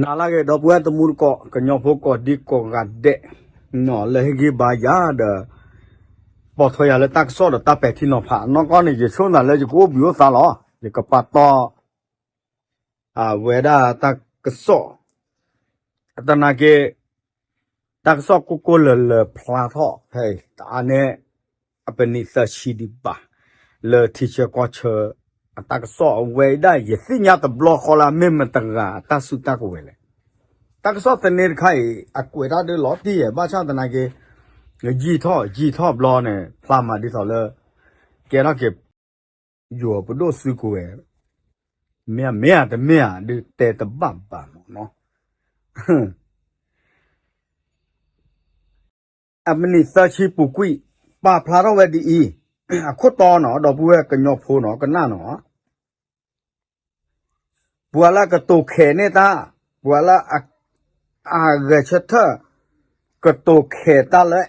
နၤလၢအဂ့ၤ ဒီပုၢ်ဝဲၢ်တံၤသကိး ကညီဖိကိးဒံကိးဂၤဒဲး, လၢဟ့ၣ်ဂံၢ်ဘါယၤဒီး ပိာ်ထွဲယၤလၢတၢ်ကစီၣ်ဒီးတၢ်ပဲာ်ထံနီၤဖးနီၢ်ကီၢ်န့ၣ် ယဆိကမိၣ်သးလၢယကအိၣ်ဘှံးအိၣ်သါလီၤ. ယကပာ်တီၢ် အဝဲဒၣ်တၢ်ကစီၣ် သနာ်က့ တၢ်ကစီၣ်ကိၢ်ကိၢ်လၢၤလၢၤဖျါထီၣ်ဖဲအံၤ တအါန့ၢ် အပနံးသၢဆံဒံးဘၣ် လၢထံဆၢကီၢ်ဆၢ အတၢ်ကစီၣ်အဝဲအံၤဒၣ် ယသ့ၣ်ညါတဘျီဃီလၢအမ့ၢ်မတၤတဂၤ အတၢ်စုတၢ်ကဝဲၤလဲၣ်. တၢ်ကစီၣ်သန့တခါအံၤ အကွဲးတၢ်ဒုးလီၤတံၢ်ယဲၢ် ဘၣ်ဆၣ်သနာ်က့ ယံာ်ထီၣ်ယံာ်ထီၣ်ဘျီန့ၣ် ဖျါမးဒ်သိးလၢ ကဲထီၣ်က့ၤ ယိၤပဒိၣ်စုကဝဲၤ မ့ၢ်ဧါမ့ၢ်ဧါတမ့ၢ်ဧါ ဒုးတဲတဘၣ်ဘၣ်မးနီၤ. အပနံးသၢဆံပူၤကွံာ် ပာ်ဖျါထီၣ်ဝဲဒ်အံၤ, အခိၣ်တီနီၤ ဒီပုၢ်ဝဲၢ်ကညီဖိနီၤ ကနၣ်နီၤ ပှၤလၢကတိၤခဲးန့ၢ်တၢ်, ပှၤလၢအဂဲၤဆၢထၢၣ် ကတိၤခဲးတၢ်လၢ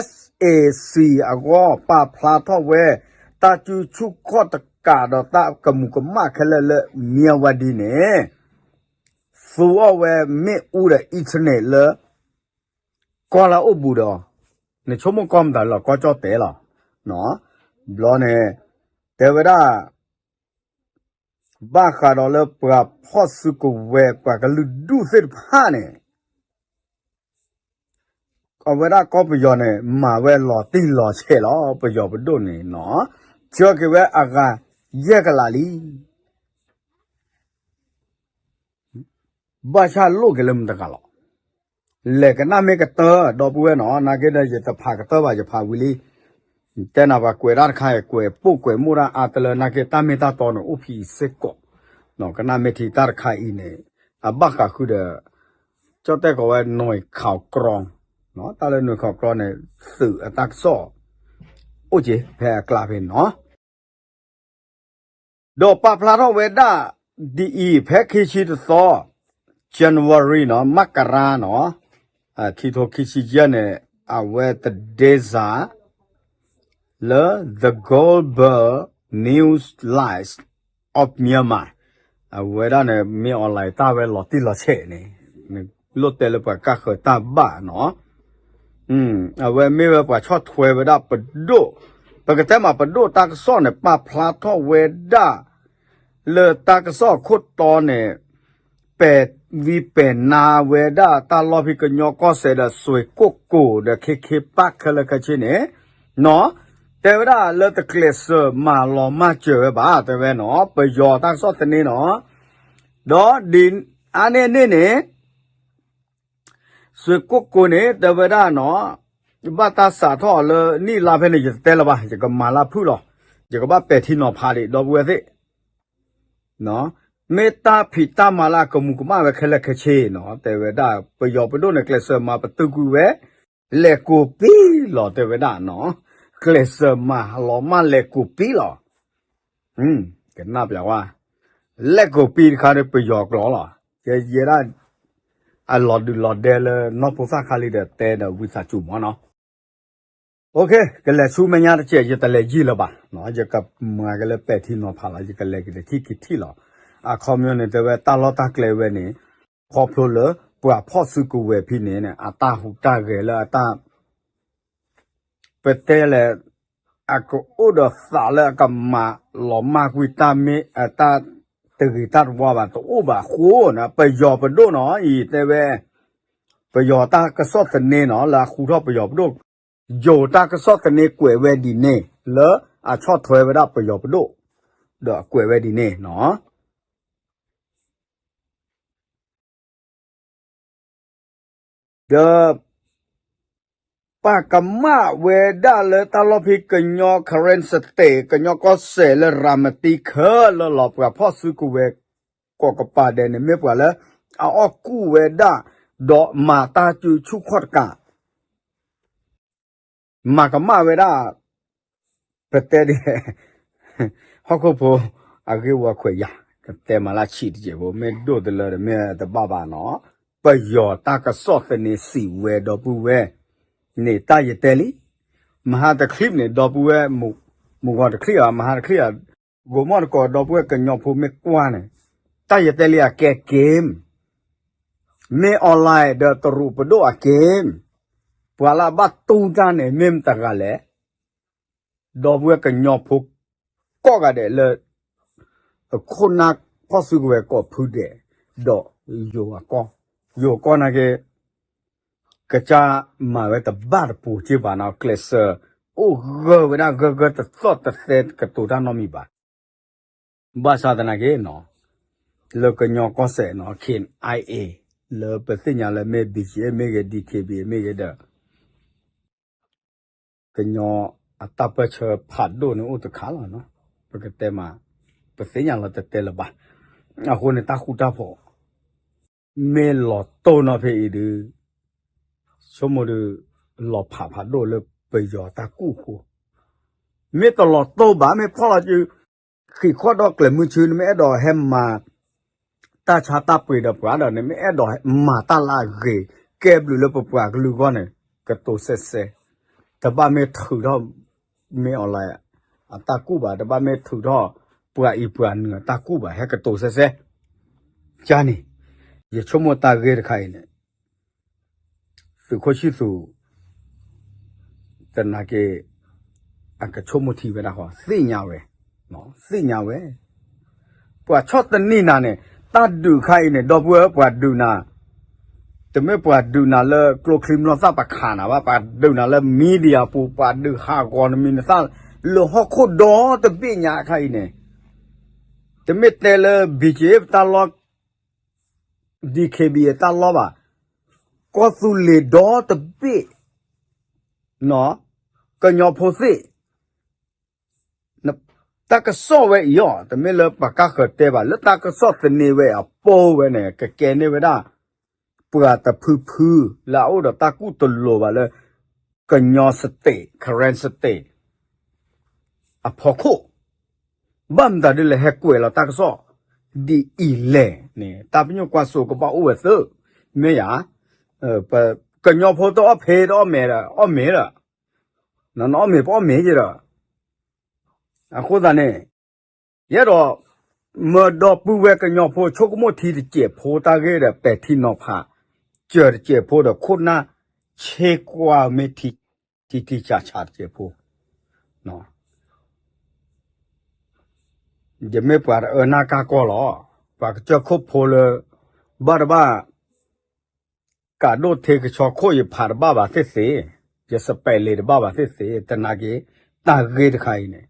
SAC အဂီၢ် ပာ်ဖျါထီၣ်ဝဲ တၢ်စုဆူၣ်ခီၣ်တကးဒီးတၢ်ကမူးကမၣ်ခဲလၢာ်လၢ မံၤအဝဲဒ်န့ၣ် သူအီၣ်ဝဲမ့ၣ်အူဒီး internet လၢ ကီၢ်လၢအအိၣ်ဘူးဒီး နဆိကမိၣ်ကီၢ်မတၤလီၤ ကီၢ်ကၠီၣ်တဲာ်လီၤ. ဘျီန့ၣ် တဲဝဲဒၣ် ဘၣ်ဃးဒီးလၢပှၤဖီၣ်စုကဝဲၤ ပှၤကလုာ်ဒူၣ်သ့ၣ်တဖၣ်န့ၣ် အဝဲဒၣ်ကီၢ်ပယီၤန့ၣ် မၤဝဲလီၤတံၢ်လီၤဆဲးလီၤ ပယီၤပဒိၣ်န့ၣ်နီၤ, ကၢက့ၤဝဲအဂၤယဲၢ်ကလးလံ. ဘၣ်ဆၣ်လိၣ်က့ၤလၢမတၤတဂၤလီၤ. လဲၤကနၣ်မ့ၢ်ကတၢၢ် ဒီပုၢ်ဝဲၢ်နီၤ, နာ်က့ဒီးယတဖးကတၢၢ်ဘၣ် ယဖးဝံၤလံ. တဲနၤပှၤကွဲးတၢ်တခါအံၤ ကွဲးပိာ်ကွဲးမိၣ်တၢ်အါတလၢ နာ်က့တၢ်မ့ၢ်တၢ်တီန့ၣ် အိၣ်ဖဲအံၤစ့ၢ်ကီး. ကနၣ်မ့ၢ်ထံတၢ်တခါအံၤန့ၣ် အဘၣ်ဃးဃုာ်ဒီး ကၠီၣ်တဲၣ်ကိးဝဲ နွေခီးကရီ, တၢ်လၢနွေခီးကရီန့ၣ် သုးအတၢ်ကစီၣ် အိၣ်က့ၤဖဲအကျါဖဲနီၤ. ဒီးပာ်ဖျါထီၣ်ဝဲဒၣ်ဒ်အံၤ ဖဲခံဆံတသီ January နီၤ မကရၤနီၤ ခံထိခံဆံယဲၢ်န့ၣ် အဝဲတဒ့စၢ် လၢ The Global News Live of Myanmar အဝဲဒၣ်န့ၣ် မ့ၢ် online တၢ်ဝဲလီၤတံၢ်လီၤဆဲးန့ၣ် လိၣ်တဲလၢပှၤကၢ်ဃၢၤတၢ်ဘၣ်နီၤ. အဝဲမ့ၢ်ဝဲပှၤဆီၣ်ထွဲဝဲဒၣ်ပဒိၣ်, ပကတဲမးပဒိၣ်တၢ်ကစီၣ်န့ၣ် ပာ်ဖျါထီၣ်ဝဲဒၣ် လၢတၢ်ကစီၣ်အခိၣ်တီန့ၣ် ပဲာ်ဝံပဲာ်နါဝဲဒၣ်တၢ်လီၢ်ဖံးကညီကီၢ်စဲၣ်ဒီး စွ့ၣ်ကိၣ်ကိၣ်ဒီး ခ့ခ့ပၢ်ခဲလၢာ်ခဲဆ့န့ၣ်နီၤ, တဲဝဲဒၣ်လၢတကျဲးစၢးမၤလီၤမၢ်စၢၤဝဲဘၣ် တဲဝဲနီၤ ပယီၤတၢ်ကစီၣ်သန့နီၤ. ဒီးဒ်အါန့ၢ်န့ၣ်န့ၣ် စွ့ၣ်ကိၣ်ကိၣ်န့ၣ် တဲဝဲဒၣ်နီၤ, ဘၣ်တၢ်စးထီၣ်အီၤလၢနံၣ်လါဖဲန့ၣ် ယတတဲလၢၤဘၣ် ယကမၤလၢဖုၣ်လီၤ. ယကဘၣ်ပဲာ်ထံနီၤဖးဒံး ဒီပုၢ်ဝဲၢ်သ့ၣ် မ့ၢ်တၢ်ဖံးတၢ်မၤလၢအကမူးကမၣ်ဝဲခဲလၢာ်ခဲဆ့နီၤ တဲဝဲဒၣ် ပယီၤပဒိၣ်န့ၣ် ကျဲးစၢးမၤပတုာ်ကွံာ်ဝဲ လဲၤကိးပံလီၤ တဲဝဲဒၣ်နီၤ, ကျဲးစၢးမၤလီၤမၢ်လဲၤကိးပံလီၤ. ကနၣ်ပျးဝဲ လဲၤကိးပံတခါန့ၣ် ပယီၤကျိာ်လီၤ. ယဲဒၣ် အလီၤဒုးလီၤဒဲလၢနီၢ်ဖိသၣ်ခါလံဒီး တဲဒီးဝံသးစူၤမးနီၤ. ကလဲၤဆူမဲာ်ညါတစဲး ယတလဲၤယံာ်လၢၤဘၣ်, ယကမၤက့ၤလၢပဲာ်ထံနီၤဖးလီၤ ယကလဲၤက့ၤတထံၣ်ခံထံၣ်လီၤ. အခီပညီန့ၣ် တဲဝဲတၢ်လီၢ်တၢ်ကျဲဝဲန့ၣ် ခီဖျိလၢပှၤဖီၣ်စုကဝဲၤဖဲန့ၣ် အတၢ်ဟူးတၢ်ဂဲၤလၢအတၢ် ပတဲလဲၣ် အကအိၣ်ဒီးသးလၢအကမၤလီၤမၢ်ကွံာ်တၢ်မ့ၢ်အတၢ်တဂ့ၤတၢ်တဝါဘၣ် တအိၣ်ဘၣ်အဃိန့ၣ် ပယီၤပဒိၣ်နီၤအံၤတဲဝဲ ပယီၤတၢ်ကစီၣ်သန့နီၤ လၢအဃူထီၣ်ပယီၤပဒိၣ်, ယိၤတၢ်ကစီၣ်သန့ကွဲးဝဲဒ်န့ၣ် လၢအဆီၣ်ထွဲဝဲဒၣ်ပယီၤပဒိၣ် ဒီးအကွဲးဝဲဒ်န့ၣ်နီၤ. ဒီး ပာ်ကမၣ်ဝဲဒၣ်လၢတၢ်လီၢ်ဖဲကညီ Karen State ကညီကီၢ်စဲၣ်လၢရၤမတံခဲလၢာ်လီၤ ပှၤဖီၣ်စုကဝဲၤကိးကပၤဒဲးန့ၣ် မ့ၢ်ပှၤလၢ အအီၣ်ကူၣ်ဝဲဒၣ် ဒီးမၤတၢ်စုဆူၣ်ခီၣ်တကး မၤကမၣ်ဝဲဒၣ် ပတဲဒ် ဟီၣ်ခိၣ်ဖိ အဂ့ၢ်ဝီခွဲးယာ် ကတဲမၤလၢဆံးတစဲးဖိ မ့ၢ်ဒိၣ်တလၢဒီးမ့ၢ်တဘၣ်ဘၣ်နီၤ, ပယီၤတၢ်ကစီၣ်သန့စံးဝဲဒီပုၢ်ဝဲၢ် န့ၣ်တၢ်ယတဲလံ, မဟါတချံးန့ၣ် ဒီပုၢ်ဝဲၢ် မုၢ်ဂီၤတချံးဧါ မဟါတချံးဧါ, ဂိၤမီၣ်တကိးဒီပုၢ်ဝဲၢ်ကညီဖိမ့ၢ်ကွၢ်န့ၣ် တၢ်ယတဲလံအကဲက့ၢ် မ့ၢ် online ဒီးတရူးပဒိၣ်အ game, ပှၤလၢအဘၣ်တူၢ်တၢ်န့ၣ် မ့ၢ်မတၤတဂၤလဲၣ်. ဒီပုၢ်ဝဲၢ်ကညီဖိကိးဂၤဒဲးလၢ ခိၣ်နၢ်ဖီၣ်စုကဝဲၤကိးဖုဒဲး, ဒီးယိၤအကီၢ်, ယိၤကီၢ်နာ်က့ ကစၢ်မၤဝဲတဘၣ်တပူၤက့ဘၣ်နီၤ, ကျဲးစၢးအိၣ်ဂၢၢ်ဝဲဒၣ်ဂၢၢ်ဂၢၢ်တသီၣ်တသဲကတိၤတၢ်နီတမံၤဘၣ်. ဘၣ်ဆၣ်သနာ်က့နီၤ, လၢကညီကီၢ်စဲၣ်နီၤ ခ့ၣ်အဲၣ်အ့ၣ်, လၢပသ့ၣ်ညါလၢမ့ၢ် ဘီကၠံၣ်အ့ၣ် မ့ၢ်ဂ့ၤ ဒံၣ်ခ့ၣ်ဘံၣ် မ့ၢ်ဂ့ၤဒီး ကညီအတၢ်ပၢၢ်ဆၢဖးဒိၣ်န့ၣ်အိၣ်တခါလီၤနီၤ. ပကတဲမး, ပသ့ၣ်ညါလီၤတဲာ်တဲာ်လၢၤဘၣ်. အဃိန့ၣ်တၢ်ဃူတၢ်ဖိး မ့ၢ်လီၤတိၢ်နီၤဖဲအံၤဒုး, ဆိကမိၣ်ဒုး လီၤဖးဖးဒိၣ်လၢပယီၤတၢ်ကူၣ်အဃိ, မ့ၢ်တလီၤတိၢ်ဘၣ် မ့ၢ်ဖီၣ်လီၤစု ဃံးခီၣ်ဒီးကျဲးမုၢ်ဆူ နမ့ၢ်အဲၣ်ဒိးဟဲမၤ တၢ်ဆါတၢ်ပှ့ၤဒီးပှၤဒီး နမ့ၢ်အဲၣ်ဒိးမၤတၢ်လၢအဂ့ၤ ကဲဘျုးလၢပပှၤကလုာ်အဂီၢ်န့ၣ် ကတိၤစဲစဲ, တဘၣ်မ့ၢ်ထုးထီၣ် မ့ၢ် online အတၢ်ကူၣ်ဘၣ်, တဘၣ်မ့ၢ်ထုးထီၣ် ပှၤအံၤပှၤနုၤအတၢ်ကူၣ်ဘၣ် ဟဲကတိၤစဲစဲ. ကန့ၣ် ယဆိကမိၣ်တၢ်ဂ့ၢ်တခါအံၤန့ၣ် သုးခိၣ်ဆံၣ်သူး သနာ်က့ အကဆိကမိၣ်ထံဝဲဒၣ်ဃီ သ့ၣ်ညါဝဲ, သ့ၣ်ညါဝဲ, ပှၤဆီၣ်သနံးနၤန့ၣ် တၢ်ဒုးခါအံၤန့ၣ် ဒီပုၢ်ဝဲၢ်ပှၤဒုးနၤ, တမ့ၢ်ပှၤဒုးနၤလၢကျိချံမျိာ်သၣ်ပခးနၤဘၣ်, ပှၤဒုးနၤလၢ media ပူၤ ပှၤဒုးဟးဂီၤနမံၤနသၣ် လၢဟီၣ်ခိၣ်ဒီတဘ့ၣ်ညါခါအံၤန့ၣ်, တမ့ၢ်တဲလၢ ဘီကၠံၣ်အ့ၣ် ပတၢ်လီၢ် ဒံၣ်ခ့ၣ်ဘံၣ်အတၢ်လီၢ်ဘၣ်, ကီၢ်သူလ့ၤဒီတဘ့ၣ်, ကညီဖိသ့ၣ်, တၢ်ကစီၣ်ဝဲအံၤအီၤ တမ့ၢ်လၢပှၤကါဃၢၤတဲဘၣ် လၢတၢ်ကစီၣ်သန့ဝဲအပိဝဲန့ၣ် ကကဲန့ၢ်ဝဲဒၣ် ပှၤတဖုဖု လၢအအိၣ်ဒီးတၢ်ကူၣ်တလိၤဘၣ်လၢ ကညီ state, Karen state အဖီခိၣ်, ဘၣ်မတၤဒ်လဲၣ်ဟဲကွဲးလီၤတၢ်ကစီၣ် ဒ်အံၤလဲၣ်န့ၣ် တၢ်ပညိၣ်ကွၢ်စိကဘၣ်အိၣ်ဝဲသ့, မ့ၢ်ယၤ, ကညီဖိတအီၣ်ဖ့တအီၣ်မဲာ်ဒီး အီၣ်မဲာ်ဒီး, နအီၣ်မဲာ်ပအီၣ်မဲာ်က့ဒီး, အဃိသတးန့ၣ် ယအဲၣ်ဒိး မၢဒီပုၢ်ဝဲၢ်ကညီဖိဆိကမိၣ်ထံတစဲးဖိတၢ်ဂ့ၢ်ဒီး ပဲာ်ထံနီၤဖး စၢၤတစဲးဖိဒီး ခိၣ်နၢ်ဆ့ကွၢ်မ့ၢ်ထံ ထံထံဆးဆးတစဲးဖိ, ယမ့ၢ်ပှၤတအၢနၢ်ကၢ်ကီၢ်လီၤ. ပှၤကစၢၢ်ခိၣ်ဖိလၢ ဘၣ်တဘၣ် ကးဒိၣ်ထ့ကဆီခိၣ် ယဖးတဘၣ်ဘၣ်သ့ၣ်သ့ၣ်, ယစပဲးလ့ၤတဘၣ်ဘၣ်သ့ၣ်သ့ၣ်, သနာ်က့ တၢ်ဂ့ၢ်တခါအံၤန့ၣ်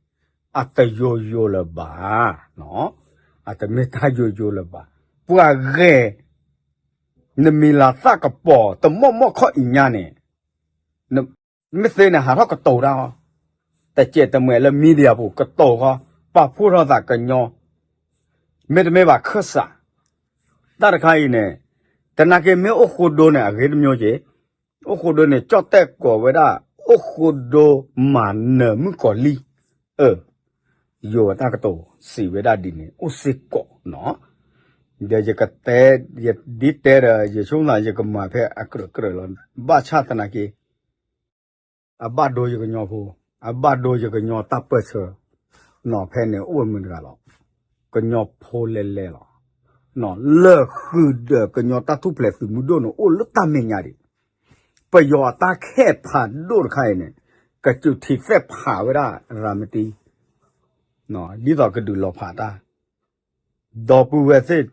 အတယိယိလၢၤဘၣ်, အတမ့ၢ်တၢ်ယိယိလၢၤဘၣ်. ပှၤဂဲၤ နမံၤလၤသၣ်ကပီၤ တမီၢ်မီၢ်ခီၣ်အံၤညါန့ၣ် မ့ၢ်သ့န့ၣ် ဟးထီၣ်ကတိၤတၢ်အီၤ, တစဲးတမှဲာ်လၢ media ပူၤကတိၤဃီ, ပာ်ဖှိၣ်ထီၣ်သးကညီ, မ့တမ့ၢ်ဘၣ်ခၢၣ်စး, တၢ်တခါအံၤန့ၣ်, သနာ်က့မ့ၢ်အိၣ်ဃိဒိန့ၣ် အဂ့ၤတမျိုးက့ၤ, အိၣ်ဃိဒိန့ၣ် ကၠီၣ်တဲၣ်ကိးဝဲဒၣ် အိၣ်ဃိဒိမၤနၢၤမုၣ်ကီၤလံၢ်, အၢ ယိၤအတၢ်ကတိၤစံးဝဲဒၣ်ဒ်န့ၣ် အိၣ်စ့ၢ်ကီးနီၤ, ဒီးယကတဲ, ယဒ်တဲဒီး ယဆိကမိၣ်သး ယကမၤဖဲအကြၢးကြၢးလီၤ, ဘၣ်ဆၣ်သနာ်က့ အဘၣ်ဒိယကညီဖိ, အဘၣ်ဒိယကညီတၢ်ပၢၢ်ဆၢ, နီၤဖဲန့ၣ်အိၣ်မုာ်တဂၤလီၤ, ကညီဖိလဲၤလဲၤလီၤ, လၢာ်ဃုာ်ဒီးကညီတၢ်ထူၣ်ဖျဲးသုးမုၢ်ဒိၣ်န့ၣ် အိၣ်လၢတၢ်မဲာ်ညါဒံး, ပယီၤအတၢ်ခဲးဖးဒိၣ်တခါအံၤန့ၣ်, ကစူးထံသဲးဖးဝဲဒၣ်ရၤမတံ, ဒ်သိးကဒုးလီၤဖးတၢ်, ဒီပုၢ်ဝဲၢ်သ့ၣ်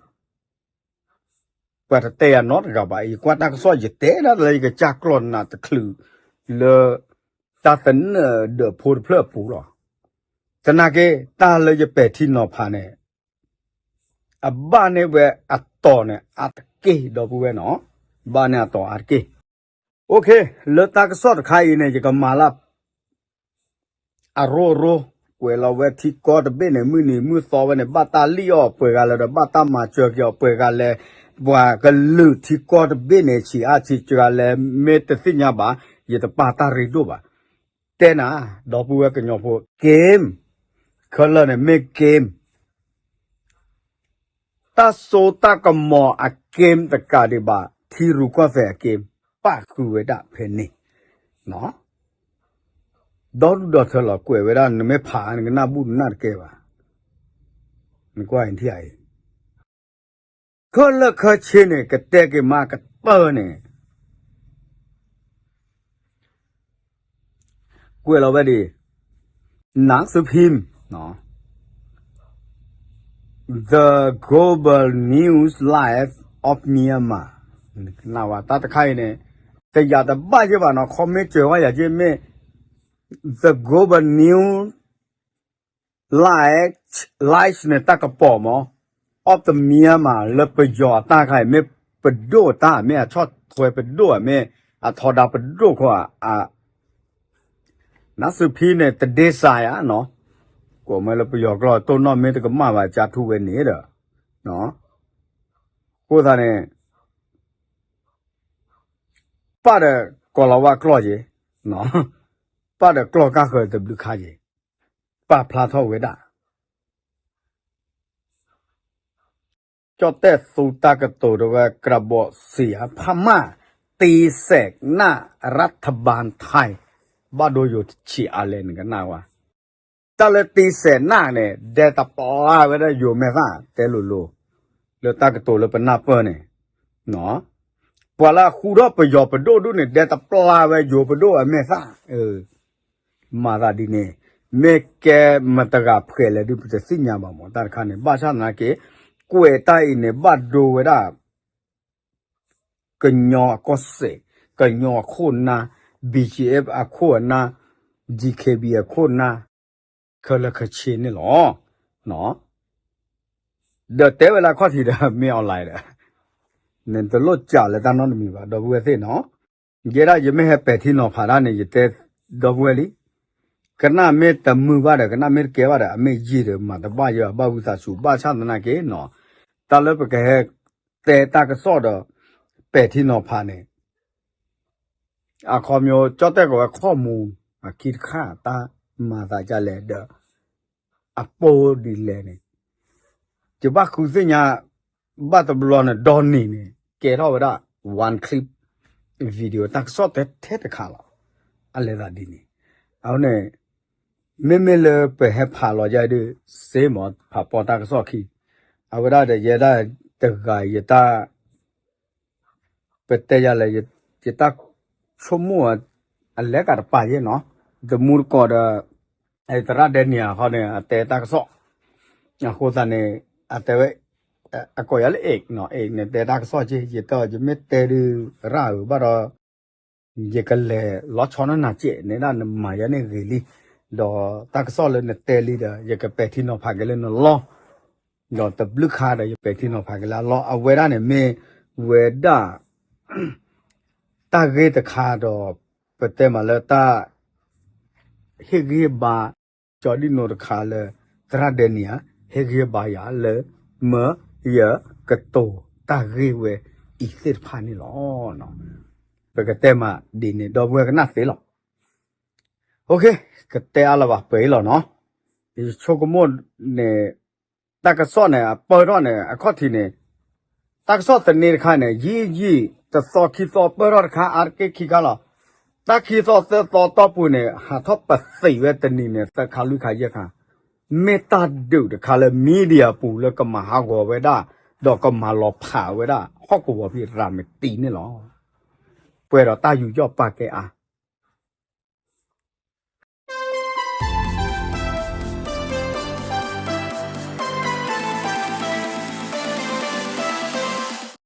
ပှၤတတဲယၤနီတဂၤဘၣ်, ယကွၢ်တၢ်ကစီၣ် ယတဲဒၣ်လၢယကစၢ်ကျီၢ်နးတချုးလၢ တၢ်သနၢၣ်ဒၢးဖိတဖျၢၣ်အပူၤလီၤ. သနာ်က့ တၢ်လၢယပဲာ်ထံနီၤဖးန့ၣ် အဘၣ်န့ၢ်ဝဲအတီၤန့ၣ် အါတက့ၢ် ဒီပုၢ်ဝဲၢ်နီၤ, ဘၣ်န့ၢ်အတီၤအါတက့ၢ်. လၢတၢ်ကစီၣ်တခါအံၤန့ၣ် ယကမၤလၢ အရိအရိ, ကွဲးလီၤဝဲထံကီၢ်တဘ့ၣ်န့ၣ် မုၢ်နံၤမုၢ်သီဝဲန့ၣ် ဘၣ်တၢ်လံၣ်အီၤပှဲၤဂၤလဲၣ်ဒီး ဘၣ်တၢ်မၤစၢၤက့ၤအီၤပှဲၤဂၤလဲၣ်, ပှၤကလုာ်ထံကီၢ်တဘ့ၣ်န့ၣ် ဆံးအါဆံးစှၤလဲၣ် မ့ၢ်တသ့ၣ်ညါဘၣ်, ယတပာ်တၢ်ရ့ဒိၣ်ဘၣ်. တဲနၤ, ဒီပုၢ်ဝဲၢ်ကညီဖိ game, ခဲလၢာ်န့ၣ်မ့ၢ် game, တၢ်စိတၢ်ကမီၤအ game တကးဒံးဘၣ် ထံရူၢ်ကီၢ်သဲးအ game ပာ်ဃုာ်ဝဲဒၣ်ဖဲန့ၣ်, ဒီဒူၣ်ဒီထၢလီၤကွဲးဝဲဒၣ် နမ့ၢ်ဖးနကနၢ်ဘူၣ်နနၢ်တကဲဘၣ်, နကွၢ်အံၤထံၣ်အံၤ, ခဲလၢာ်ခဲဆ့န့ၣ် ကတဲက့ၤမးကတၢၢ်န့ၣ် ကွဲးလီၤဝဲဒ် နစူဖံ The Global News Live of Myanmar နဝဲတၢ်တခါအံၤန့ၣ် တယာ်တဘၣ်ယဲဘၣ်နီၤ ခီမ့ၢ်စၢၤဝဲယၤက့မ့ၢ် The Global News Live န့ၣ် တၢ်ကပီၤမး of the Myanmar လၢပယီၤအတၢ်ခါအံၤ မ့ၢ်ပဒိၣ်တၢ် မ့ၢ်အဆီၣ်ထွဲပဒိၣ် မ့ၢ်အထီဒါပဒိၣ်ခိၣ် နစူဖံန့ၣ် တဒ့စးယၤနီၤ ကွဲးမးလၢပယီၤကျိာ် တိၢ်နီၣ်မ့ၢ်တကမၣ်ဘၣ် ကၠါထူဝဲန့ၣ်ဒီး အဃိသတးန့ၣ် ပၢ်ဒီးကီၤလၤဝါကျိာ်က့ၤ ပၢ်ဒီးကျိာ်ကၢ်ဃၢၤတဘျုးခါက့ၤ ပာ်ဖျါထီၣ်ဝဲဒၣ် ကၠီၣ်တဲၣ်သူတၢ်ကတိၤတဝဲ ကရၤဘီၣ်စံၣ်အဖးမၢ် တံစဲးနၣ် ရထဘၣ်ထံ ဘၣ်ဒိယိာ်ဆံးအါလဲၣ် နကနၣ်ဝဲ တၢ်လၢတံစဲးနၣ်န့ၣ် ဒဲတပျၢ်ဝဲဒၣ်ယိာ်မဲာ်သၣ် တဲလိၤလိၤ လၢတၢ်ကတိၤလၢပနၢ်ပၢၢ်န့ၣ် ပှၤလၢအဃူထီၣ်ပယီၤပဒိၣ်ဒူၣ်န့ၣ် ဒဲတပျၢ်ဝဲယိာ်ပဒိၣ်အမဲာ်သၣ် မၤသးဒ်န့ၣ် မ့ၢ်ကဲမတၤတဂၤဖှဲးလဲၣ်ဒုး ပတသ့ၣ်ညါဘၣ်မး တၢ်တခါန့ၣ် ဘၣ်ဆၣ်သနာ်က့ ကွဲးတၢ်အံၤန့ၣ် ဘၣ်ဒိဝဲဒၣ် ကညီအကီၢ်စဲၣ်, ကညီအခိၣ်အနၢ်, B G F အခိၣ်အနၢ်, D K B အခိၣ်အနၢ်, ခဲလၢာ်ခဲဆ့န့ၣ်လီၤ. ဒီးတဲဝဲလၢအခီၣ်ထံးဒီး မ့ၢ် online ဒီး နတလိၣ်စးလၢတၢ်နီတမံၤဘၣ် ဒီပုၢ်ဝဲၢ်သ့ၣ်နီၤ. ယဲဒၣ်ယမ့ၢ်ဟဲပဲာ်ထံနီၤဖးတၢ်န့ၣ် ယတဲဒီပုၢ်ဝဲၢ်လံ ကနၣ်မ့ၢ်တမုာ်ဘၣ်ဒီး ကနၣ်မ့ၢ်တကဲဘၣ်ဒီး အမ့ၢ်ယံာ်ဒီး မၤတဘၣ်ယဲ ဘၣ်ဝံသးစူၤ ဘၣ်ဆၣ်သနာ်က့နီၤ တၢ်လၢပကဟဲတဲတၢ်ကစီၣ်ဒီး ပဲာ်ထံနီၤဖးန့ၣ် အခီပညီ ကၠီၣ်တဲၣ်ကီးဝဲခီၣ်မူ အခံတခါ တၢ်မၤသးဒ်လဲၣ်ဒီး အပိဒ်လဲၣ်န့ၣ် ယဘၣ်ဃုသ့ၣ်ညါ ဘၣ်တဘျီန့ၣ် ဒီနံၤန့ၣ် ကဲထီၣ်ဝဲဒၣ် one clip video တၢ်ကစီၣ်တဲထဲတခါလီၤ. အလဲၤသးဒ်န့ၣ် အဝဲန့ၣ် မ့မ့ၢ်လၢပဟဲဖးလီၤယဲဒုး စ့မး ဖးပီတၢ်ကစီၣ်ခံ အဝဲဒၣ်ဒီးယဲဒၣ်တဂၤ ယတၢ် ပတဲယၤလဲၣ် ယတၢ်ဆိကမိၣ် အလဲၤကးတပာ်ယဲနီၤ တမူတကိးဒီး သရၣ်ဒဲနံၤအဃီန့ၣ် အတဲတၢ်ကစီၣ် အဃိသတးန့ၣ် အတဲဝဲ အကိးယၤလၢ X နီၤ X န့ၣ် တဲတၢ်ကစီၣ်က့ ယတဲအီၤ ယမ့ၢ်တဲဒုးရၣ်ဧၢ ဘၣ်ဒီး ယကလဲၤလီၤဆီနနၤစဲးန့ၣ်ဒၣ် နမၤယၤန့ၣ်ဂ့ၤလံ ဒီးတၢ်ကစီၣ်လၢနတဲလံဒီး ယကပဲာ်ထံနီၤဖးက့ၤလၢနလီၢ် ဒီးတဘျုးခါဒီး ယပဲာ်ထံနီၤဖးက့ၤလၢအလီၢ် အဝဲဒၣ်န့ၣ်မ့ၢ်ဝဲဒၣ် တၢ်ဂ့ၢ်တခါဒီး ပတဲမးလၢတၢ် ဟ့ၣ်ဂံၢ်ဟ့ၣ်ဘါ ကၠီဒံၣ်နိတခါလၢ သရၣ်ဒဲနံၤဧၢ ဟ့ၣ်ဂံၢ်ဟ့ၣ်ဘါယၤလၢ မၢယကတိၤတၢ်ဂ့ၢ်ဝဲအံၤသ့ၣ်တဖၣ်န့ၣ်လီၤ. ပကတဲမးဒ်န့ၣ် ဒီပုၢ်ဝဲၢ်ကနၣ်သ့လီၤ. ကတဲအါလၢၤဘၣ် ပှဲၤအံၤလီၤနီၤ. ယဆိကမိၣ်န့ၣ် တၢ်ကစီၣ်န့ၣ် အပၢၢ်ထီၣ်န့ၣ် အခီၣ်ထံးန့ၣ် တၢ်ကစီၣ်သန့တခါန့ၣ် ယံာ်ယံာ် တသီခံသီပၢၢ်ထီၣ်တခါ အါတက့ၢ်ခံခါလီၤ. တၢ်ခံသီသၢသီတီၢ်ပူၤန့ၣ် ဟးထီၣ်ပသံးဝဲတနံၤန့ၣ် သၢခါလွံၢ်ခါယဲၢ်ခါ မ့ၢ်တၢ်ဒုးတခါလၢ media ပူၤလၢကမၤဟးဂီၤဝဲဒၣ် ဒီးကမၤလီၤဖးဝဲဒၣ် ဟီၣ်ကဝီၤဖံးရၤမတံန့ၣ်လီၤ. ပှဲၤဒီးတၢ်ယူးယီၣ်ပာ်ကဲအါ